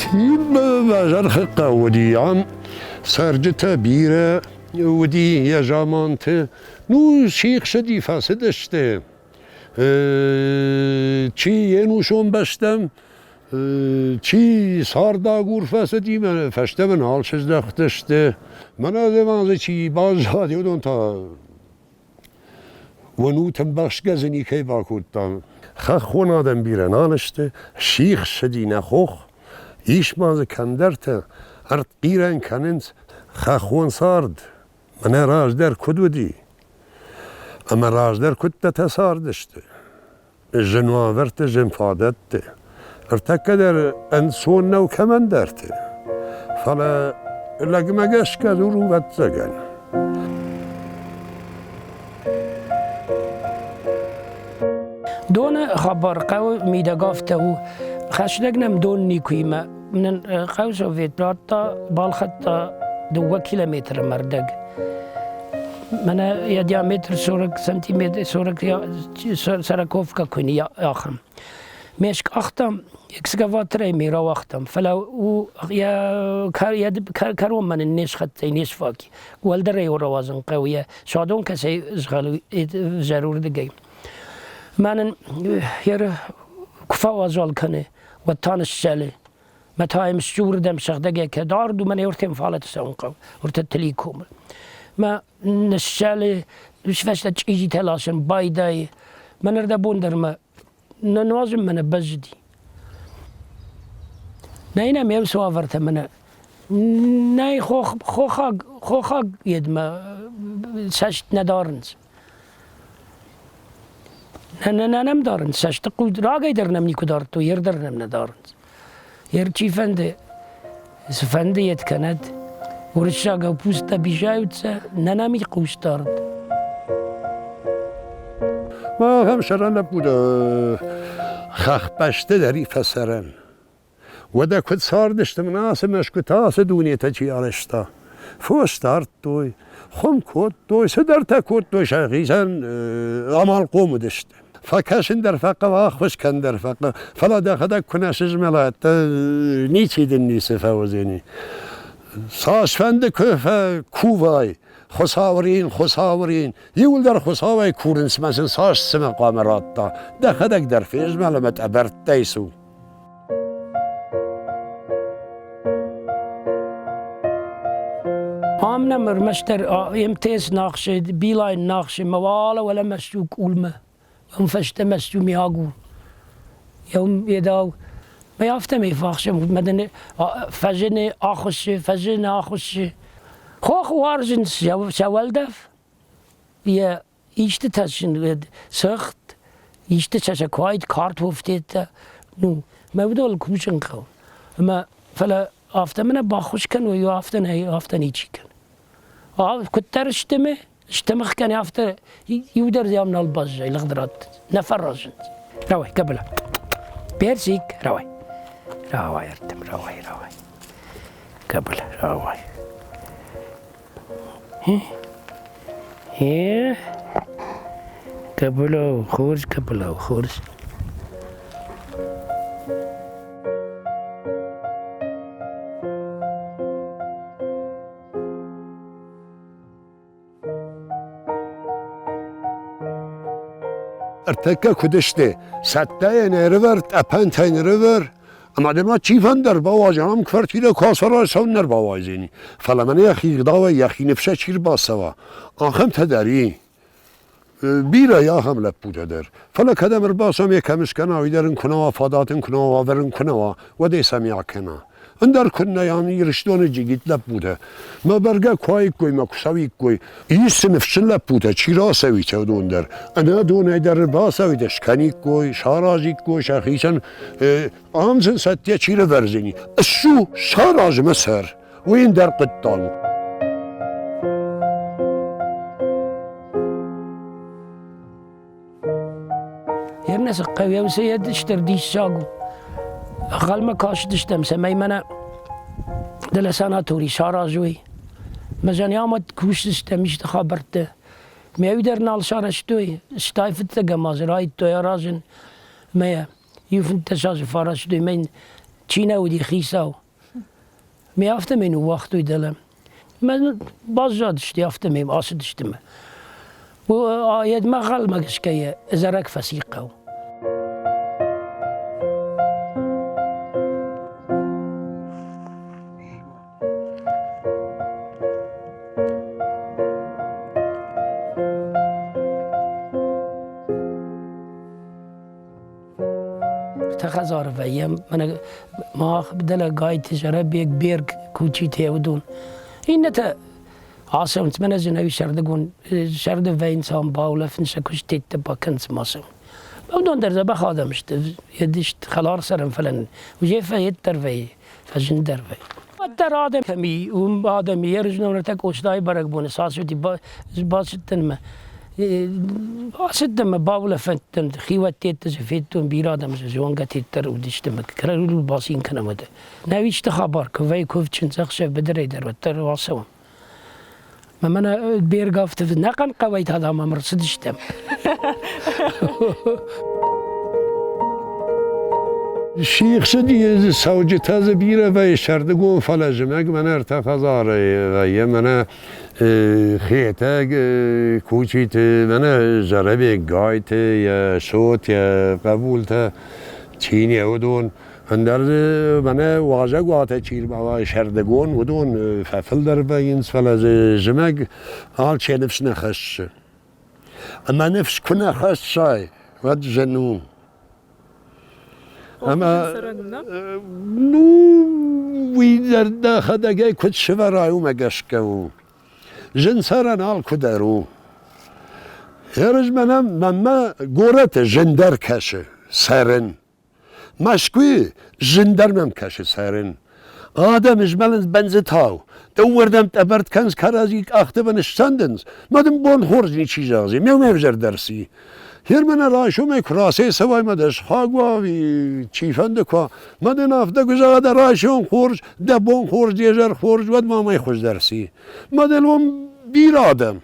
Тибы Зӕрхыхъӕу уыди, ам цӕрджытӕ бирӕ уыди йӕ заманты. Ну, сихсыди, фӕцыдысты. Чи йе нусон бӕстӕм, чи цардагур фӕцыди, фӕстӕмӕ нал сыздӕхтысты. Мӕнӕ дзы чи баззади, уыдон та Уынут, ӕмбӕхсгӕ дзы никӕй бакодтам. Хӕххон адӕм бирӕ нал сты, сих ссыди нӕ хох, ис ма дзы кӕмдӕртӕ, ӕртхъирӕн кӕнынц, хӕххон цард мӕнӕ раздӕр куыд уыди, ӕмӕ раздӕр куыдтӕтӕ цардысты, зын уавӕрты, зын фадӕтты. Ӕртӕккӕ дӕр ӕнцон нӕу кӕмӕндӕрты, фӕлӕ лӕгмӕ гӕсгӕ дзур у ӕвӕццӕгӕн. Доны хабар хъӕуы мидӕг афтӕ у. Хӕстӕг нӕм дон никуимӕ. Нын хъӕусовет радта, балхӕдта 2 километры мӕрдӕг. Мӕнӕ йӕ диаметр 40 сантиметр, 40 сороковка куы ахӕм. Ме скъахтам, экскаваторӕй ме рауагътам, фӕлӕ у йӕ кӕронмӕ нын не схӕццӕ, не сфаг. Уӕлдӕр ӕй рауадзын хъӕуы, йӕ суадон кӕцӕй згъӕлы зӕрурдыгӕй. Мӕнӕн куы фӕуазал кӕны, уӕд та ныссӕлы. Мӕ та йӕм ссурдӕм сыгъдӕгӕй кӕд ард у, мӕнӕ ортӕм фалӕты цӕуын хъӕуы, ортӕ Тыликомы. Мӕ ныссӕлы, фӕстӕ чъизитӕ ласын байдайы. Мӕн ӕрдӕбон дӕр мӕ нӕ нуазын мӕнӕ бӕззыди. Нӕй нӕм еу уавӕртӕ мӕнӕ нӕй хохаг хохаг едмӕ цӕст нӕ дарынц. Нӕ нӕм дарынц цӕсты хъул рагӕй дӕр нӕм никуы дардтой, ер дӕр нӕм нӕ дарынц. Ер чи фӕнды, цы фӕнды йед кӕнӕд, уырыссагау пусть обижаются, нӕ нӕм и хъусдард. Ахӕм сӕрӕн лӕппу дӕ хӕхбӕсты дӕр и фӕцӕрӕн. Уӕдӕ куыд цардысты мын ацы мӕсгуытӕ, ацы дунетӕ чи арӕзта? Фос дардтой, хуым кодтой, цыдӕртӕ кодтой, сӕхицӕн амалхъом уыдысты. Фӕкӕсын дӕр фӕхъӕуы, ӕххуыс кӕн дӕр фӕхъӕуы, фӕлӕ дӕхӕдӕг куы нӕ сызмӕлай, ничи дын ницы фӕуыдзӕни. Цасфӕнды куы фӕкувай, Хуыцауы рин, Хуыцауы рин, иуылдӕр Хуыцауӕй курынц мӕ сын цас цымӕ хъуамӕ радта, дӕхӕдӕг дӕр фезмӕл ӕмӕ тъӕбӕрттӕй цу. Ам нӕм ӕрмӕстдӕр МТС нахсы, Билайн нахсы, мӕ уӕлӕ уӕлӕмӕ ссу къулмӕ, уым фӕстӕмӕ ссу ми агур. Еум едау, мӕ афтӕмӕй фӕхсӕм, мӕ дын фӕзыны ахуыссы, фӕзыны ахуыссы. Хох уарзынц сӕ уӕлдӕф, йӕ истытӕ сын цыхт, истытӕ сӕ куы уаид, картофтетӕ, ну, мӕ уыдоныл кусын хъӕуы. Ӕмӕ фӕлӕ афтӕ мын баххуыс кӕной, афтӕ нӕ, афтӕ ничи кӕны. Куыддӕр стымы, стымых кӕны, афтӕ иу дӕр дзы нал баззайы, лыгъд радт, нӕ фӕразынц. Рауай, Гӕбила. Персик, рауай. Рауай, ардӕм, рауай, рауай. Гӕбила, рауай. Гӕбила, хорз Гӕбила, хорз. Ӕртӕккӕ куыд сты, цӕттӕйӕ ӕрывӕр, тъӕпӕнтӕй ӕрывӕр, ӕмӕ дын ма чи фӕнды ӕрбауадза, ам квартирӕ куы ацӕра, цӕуын не рбауайдзӕни. Фӕлӕ мӕнӕ йӕхи ӕгъдауӕй йӕхи ныфсӕй чи рбацӕуа, ахӕмтӕ дӕр и. Бирӕ ахӕм лӕппутӕ дӕр. Фӕлӕ кӕдӕм ӕрбацӕуӕм, йӕ кӕм скӕна, уый дӕр ын куы нӕ уа, фадат ын куы нӕ уа, уавӕр ын куы нӕ уа, уӕд ӕй цӕмӕй акӕна. Ӕндӕр куыннӕ ам Ирыстоны джигит лӕппутӕ. Мӕ бӕргӕ куы уаиккой мӕ куы цӕуиккой. Ис цы ныфсджын лӕппутӕ, чи рацӕуид уыдон дӕр. Ӕнӕ донӕй дӕр ӕрбацӕуид, скӕниккой, саразиккой сӕхицӕн. Ам сын цӕттӕ чи рывӕрдзӕни. Ссу, сараз мӕ сӕр. Уый ӕндӕр хъуыддаг у. Ернӕ цы хъӕуы, цы йӕ стыр диссаг у. Ӕнхъӕлмӕ кастыстӕм, цӕмӕй мӕнӕ дӕлӕ санаторий саразой. Мӕ зӕнӕмӕт кусдзыстӕм исты хабӕрттӕ. Мӕ уый дӕр нал сарӕзтой, стай фыццӕгӕм аз райдыдтой аразын. Мӕ иу 15 азы фӕрӕзтой, мӕн. Чи нӕ уыди хицау. Ме афтӕмӕй ныууагътой дӕлӕ. Мӕ баззадысты афтӕмӕй, ацыдысты мӕ. Йедмӕ гъӕлмӕ гӕсгӕйӕ зарӕг фӕци хъӕу. Хӕдзары вӕййӕм, мӕнӕ мах дӕлӕгайты зӕрӕбег, Берг, Кучитӕ, уыдон. Иннӕтӕ ацӕуынц, мӕнӕ дзы нӕуи сӕрдыгон, сӕрды вӕййынц ам баулӕфын, сӕ куыстӕттӕ бакӕнынц ма цӕуын. Уыдон дӕр дзӕбӕх адӕм сты, едыст хӕлар цӕрӕн, фӕлӕ уже фӕеддӕр вӕййы, фӕзындӕр вӕййы. Уӕддӕр адӕм кӕм и, уым адӕм ерыс ныртӕ Къостайы бӕрӕгбоны цас уыди, бацыдтӕн мӕ ацыдтӕн мӕ баулӕфӕдтӕн, хиуӕттӕ дзы федтон, бирӕ адӕм дзы зонгӕтӕ дӕр уыдысты мӕ кӕрӕдзиуыл бацин кӕнӕм уӕдӕ. Нӕ исты хабар куы вӕййы, куывд чындзӕхсӕв быдырӕй дӕр, уӕддӕр ацӕуӕм. Мӕ мӕнӕ Бергӕфты нӕхъӕн хъӕуӕй та дам ӕм ӕрцыдыстӕм. Сихсыди цӕуджытӕ дзы бирӕ вӕййы сӕрдыгон, фӕлӕ зымӕг мӕнӕ ӕртӕ хӕдзары вӕййы, мӕнӕ Хетӕг, Кучиты, мӕнӕ Зӕрӕбег, Гайты, йӕ цот, йӕ хъӕбултӕ, чи не уыдон. Ӕндӕр дзы мӕнӕ уазӕгуатӕ чи рбауайы сӕрдыгон, уыдон фӕфылдӕр вӕййынц, фӕлӕ дзы зымӕг алчи ныфс нӕ хӕссы. Ӕмӕ ныфс куы нӕ хӕссай, уӕд зын у. Ӕмӕ ну, уый дӕр дӕхӕдӕгӕй куыд сывӕрай, уымӕ гӕсгӕ у. Зын цӕрӕн алкуыдӕр у. Ерыс мӕнӕ мӕнмӕ горӕты зындӕр кӕсы цӕрын. Мӕскуыйы зындӕр мӕм кӕсы цӕрын. Адӕм змӕлынц бӕндзытау, дыууӕрдӕм тъӕбӕртт кӕнынц кӕрӕдзи къӕхты бын ссӕндынц, мӕ дын бон хорз ничи зӕгъдзи, ме ме взӕрдӕр ци. Гьер мӕнӕ райсомӕй куы рацӕйцӕуай мӕ дӕ сыхаг уа ӕви чифӕнды куы уа, мӕ дын афтӕ куы зӕгъа дӕ райсом хорз, дӕ бон хорз, де зӕр хорз, уӕд ма мӕй хуыздӕр ци. Мӕ дын уым бирӕ адӕм.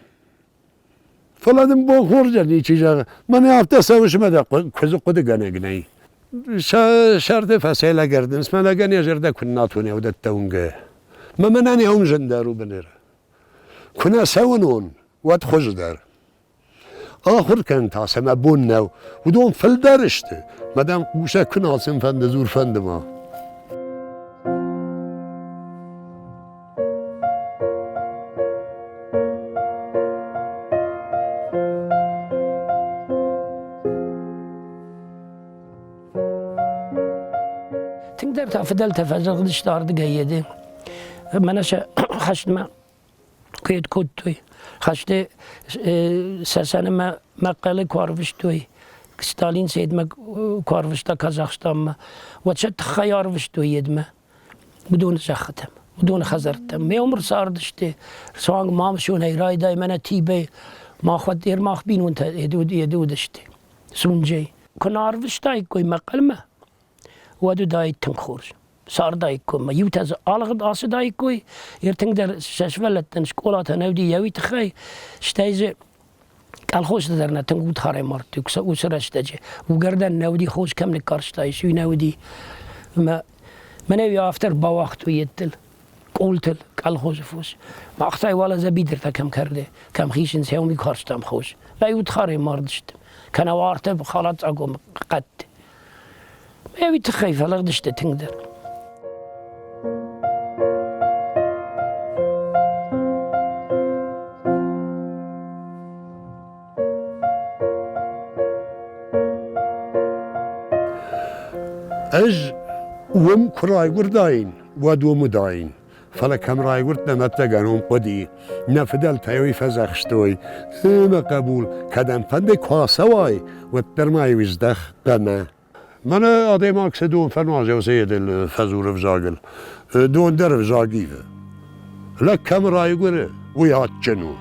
Фӕлӕ дын бон хорз дӕр ничи зӕгъы, мӕнӕ афтӕ цӕуыс ӕмӕ дӕ куыдзы хъуыдыгӕнӕг нӕй. Сӕ сӕрты фӕцӕйлӕгӕрдынц, мӕ лӕгӕн йӕ зӕрдӕ куыннӕ атоня уыдӕттӕ уынгӕ. Мӕ мӕнӕн йӕ уым зындӕр у быныр. Куы нӕ цӕуынон, уӕд хуыздӕр. Ахуыр кӕнын та сӕ мӕ бон нӕу. Уыдон фылдӕр сты, мӕ дӕм хъусӕг куы нал сын фӕнды, дзур фӕнды ма. Тынгдӕр та фыдӕлтӕ фӕзӕгъдысты ардыгӕй еды. Мӕнӕ сӕ хӕстмӕ куыд кодтой. Хӕсты Цӕцӕны Мӕхъхъӕлы куы арвыстой, Сталин сӕ едмӕ куы арвыста Казахстанмӕ, уӕд сӕ тыххӕй арвыстой едмӕ. Уыдоны зӕххытӕм, уыдоны хӕдзӕрттӕм. Ме умыр цардысты, суанг Мамсонӕй райдай мӕнӕ Тибӕй, мах уӕд мах бинонтӕ еды уыдысты Сунджӕй. Куы нӕ арвыстаиккой Мӕхъхъӕлмӕ, уӕд уыдаид тынг хорз. Цардаиккой ма. Иутӕ дзы алыгъд ацыдаиккой, ӕртынгдӕр сӕ сывӕллӕттӕн скъолатӕ нӕ уыди йӕ уый тыххӕй, стӕй дзы колхозты дӕр нӕ тынг удхарӕй мардтой уыцы рӕстӕджы. Уыгӕрдӕн нӕ уыди, хос кӕм ныккарстаис, уый нӕ уыди. Ӕмӕ мӕнӕ уый автор бауагътой йедтыл, къултыл, колхозы фос. Мах та уӕлӕ дзӕбидыртӕ кӕм кӕрды, кӕм хизынц, уым карстам хос. Ӕй удхарӕй мардысты. Кӕнӕ уартӕ халатцъагом хъӕдты. Ӕви тыххӕй фӕлыгъдысты тынгдӕр. Ӕз уым куы райгуырдаин, уӕд уым уыдаин. Фӕлӕ кӕм райгуырдтӕн, ӕцӕгӕлон хъуыди. Нӕ фыдӕлтӕ уый фӕдзӕхстой. Мӕ хъӕбул, кӕдӕмфӕнды куы ацӕуай, уӕддӕр ма-иу здӕх хъӕмӕ. Мӕнӕ адӕймаг цы дон фӕнуазы, уыцы едыл фӕдзуры ӕвзагыл. Дон дӕр ӕвзаг ивы. Лӕг кӕм райгуыры, уый адджын у.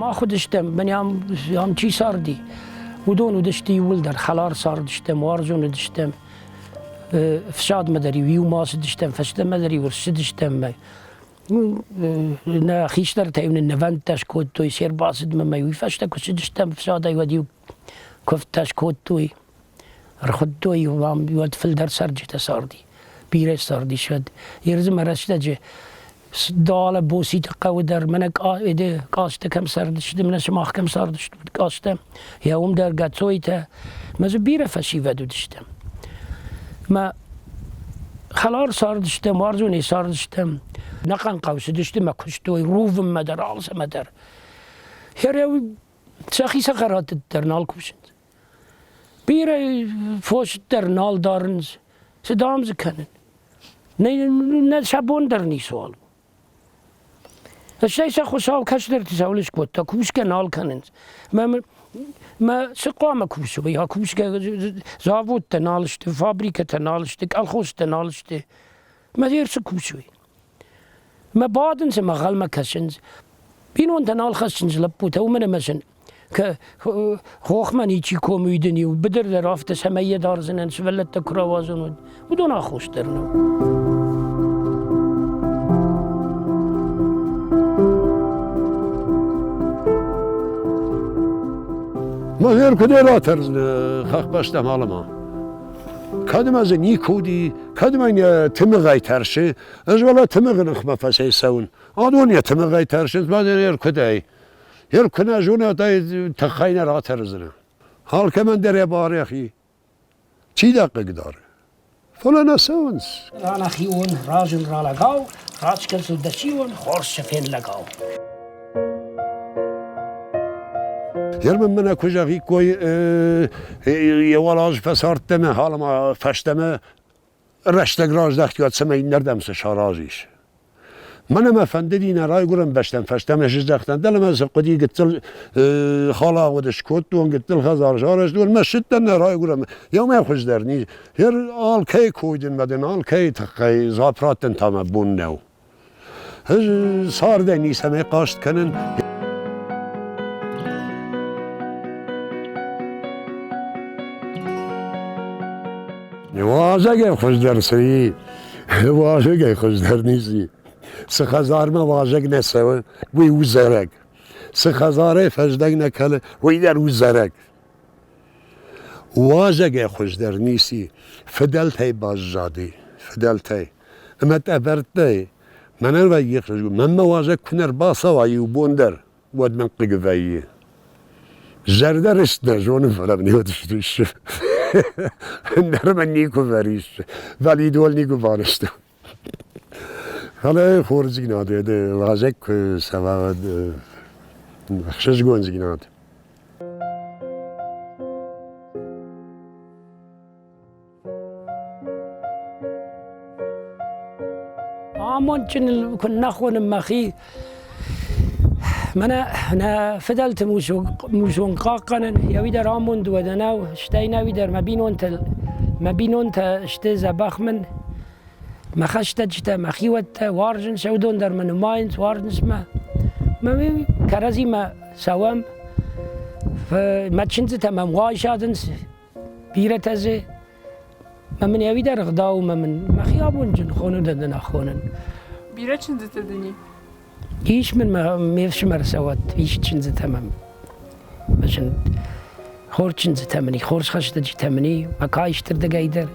Мах уыдыстӕм, мӕнӕ ам чи царди, уыдон уыдысты иууылдӕр хӕлар цардыстӕм, уарзон уыдыстӕм. Фсадмӕ дӕр-иу иумӕ ацыдыстӕм, фӕстӕмӕ дӕр-иу ӕрцыдыстӕм. Нӕ хистӕртӕ-иу нын нывӕндтӕ скодтой се рбацыдмӕ ӕмӕ уый фӕстӕ куы цыдыстӕм ӕфсадӕй, уӕд-иу куывдтӕ скодтой, ӕрхуыдтой-иу ам, уӕд фылдӕр цӕрджытӕ царди, бирӕ цардис уӕд. Ердзы мӕ рӕстӕджы далӕ Боситы хъӕуы дӕр мӕнӕ къазтӕ кӕм цардысты, мӕнӕ сымах кӕм цардыстут къазтӕ, йӕ уым дӕр Гӕцойтӕ, мӕ дзы бирӕ фӕсивӕд уыдысты. Мӕ хӕлар цардыстӕм, уарзонӕй цардыстӕм. Нӕхъӕн хъӕу цыдысты мӕ куыстой рувынмӕ дӕр, алцӕмӕ дӕр. Хӕрӕу сӕхи цӕхӕраты дӕр нал кусынц. Бирӕ фос дӕр нал дарынц. Цы дам дзы кӕнын? Нӕ сӕ бон дӕр ницыуал у. Стӕй сӕ Хуыцау кӕстӕрты цӕуыл скодта, кусгӕ нал кӕнынц. Мӕ, мӕ цы хъуамӕ кусой? А кусгӕ заводтӕ нал сты, фабрикӕтӕ нал сты, колхозтӕ нал сты. Мӕ цы кусой? Мӕ бадынц ӕмӕ ӕнхъӕлмӕ кӕсынц. Бинонтӕ нал хӕссынц лӕппутӕ, уымӕн ӕмӕ сын хохмӕ ничи комы уидын-иу, быдыр дӕр афтӕ цӕмӕй йӕ дардзынӕн, сывӕллӕттӕ куы рауадзон, уӕд уыдон аххос дӕр нӕу. Мӕгӕр куыд ратӕрдзынӕ хӕхбӕстӕм алыма? Кӕд ма дзы никуы уыди, кӕд ма йӕ тымыгъӕй тӕрсы, ӕз уӕлӕ тымыгъы ныхмӕ фӕцӕйцӕуын. Адон йӕ тымыгъӕй тӕрсынц, ма дӕр куыдӕй. Ер куы нӕ зона, тай тыххӕй нӕ ратӕрдзынӕ. Алкӕмӕн дӕр йӕ бар йӕхи. Чи дӕ хъыгдары? Фӕлӕ нӕ цӕуынц. Ранӕхион разын ралӕгау, рацкӕнцыл дӕсион хорз сӕ фенлӕгау. Ер мын мӕнӕ куы зӕгъиккой, йе уал аз фӕцардтӕн, халӕма фӕстӕмӕ рӕстӕг раздӕхт, уӕд цӕмӕй иннӕрдӕм цы саразис. Мӕнӕ мӕ фӕндыди нӕ райгуырӕн бӕстӕм фӕстӕмӕ сыздӕхтӕн, дӕлӕмӕ цы хъуыди гыццыл халагъуд скодтон, гыццыл хӕдзар сарӕзтон, мӕ ссыдтӕн нӕ райгуырӕн, еумӕ хуыздӕр низ. Ер алкӕй кой дын мӕ дын алкӕй тыххӕй дзуапп раттын та мӕ бон нӕу. Ӕз цардӕй ницӕмӕй хъаст кӕнын. Уазӕгӕй хуыздӕр цы и, уазӕгӕй хуыздӕр ницы. Цы хӕдзармӕ уазӕг нӕ цӕуы, уый у зарӕг. Цы хӕдзарӕй фӕздӕг нӕ кӕны, уый дӕр у зарӕг. Уазӕгӕй хуыздӕр ницы фыдӕлтӕй баззади, фыдӕлтӕй. Ӕмӕ тъӕбӕрттӕй мӕнӕн вӕййы хъызгун. Мӕнмӕ уазӕг куы нӕ рбацӕуа иу бон дӕр, уӕд мын хъыг вӕййы. Зӕрдӕ рыст нӕ зонын, фӕлӕ мын уӕд сриссы. Ӕндӕр мӕ никуы фӕриссы. Валидол никуы банызтон. Фӕлӕ хорздзинад уазӕг куы цӕуа, уӕд ӕхсызгондзинад. Амондджыныл куыннӕ хонын мӕхи, мӕнӕ нӕ фыдӕлты мусон хъахъхъӕнын, йӕ уый дӕр амонд уӕдӕ нӕу, стӕй нӕ уый дӕр мӕ бинонтыл, мӕ бинонтӕ сты дзӕбӕх мын, мӕ хӕстӕджытӕ, мӕ хиуӕттӕ уарзынц, уыдон дӕр мӕ нымайынц, уарзынц мӕ. Мӕ кӕрӕдзимӕ цӕуӕм, мӕ чындзытӕ мӕм уайсадынц, бирӕтӕ дзы. Мӕ мын йӕ уый дӕр ӕгъдау мӕ мын мӕхи абонджын хонын дӕ нӕ хонын. Бирӕ чындзытӕ дын и? Ис мын ме фсымӕр цӕуӕт, ис чындзытӕ мӕм. Хорз чындзытӕ мын и, хорз хӕстӕджытӕ мын и, мӕ каистырдыгӕй дӕр.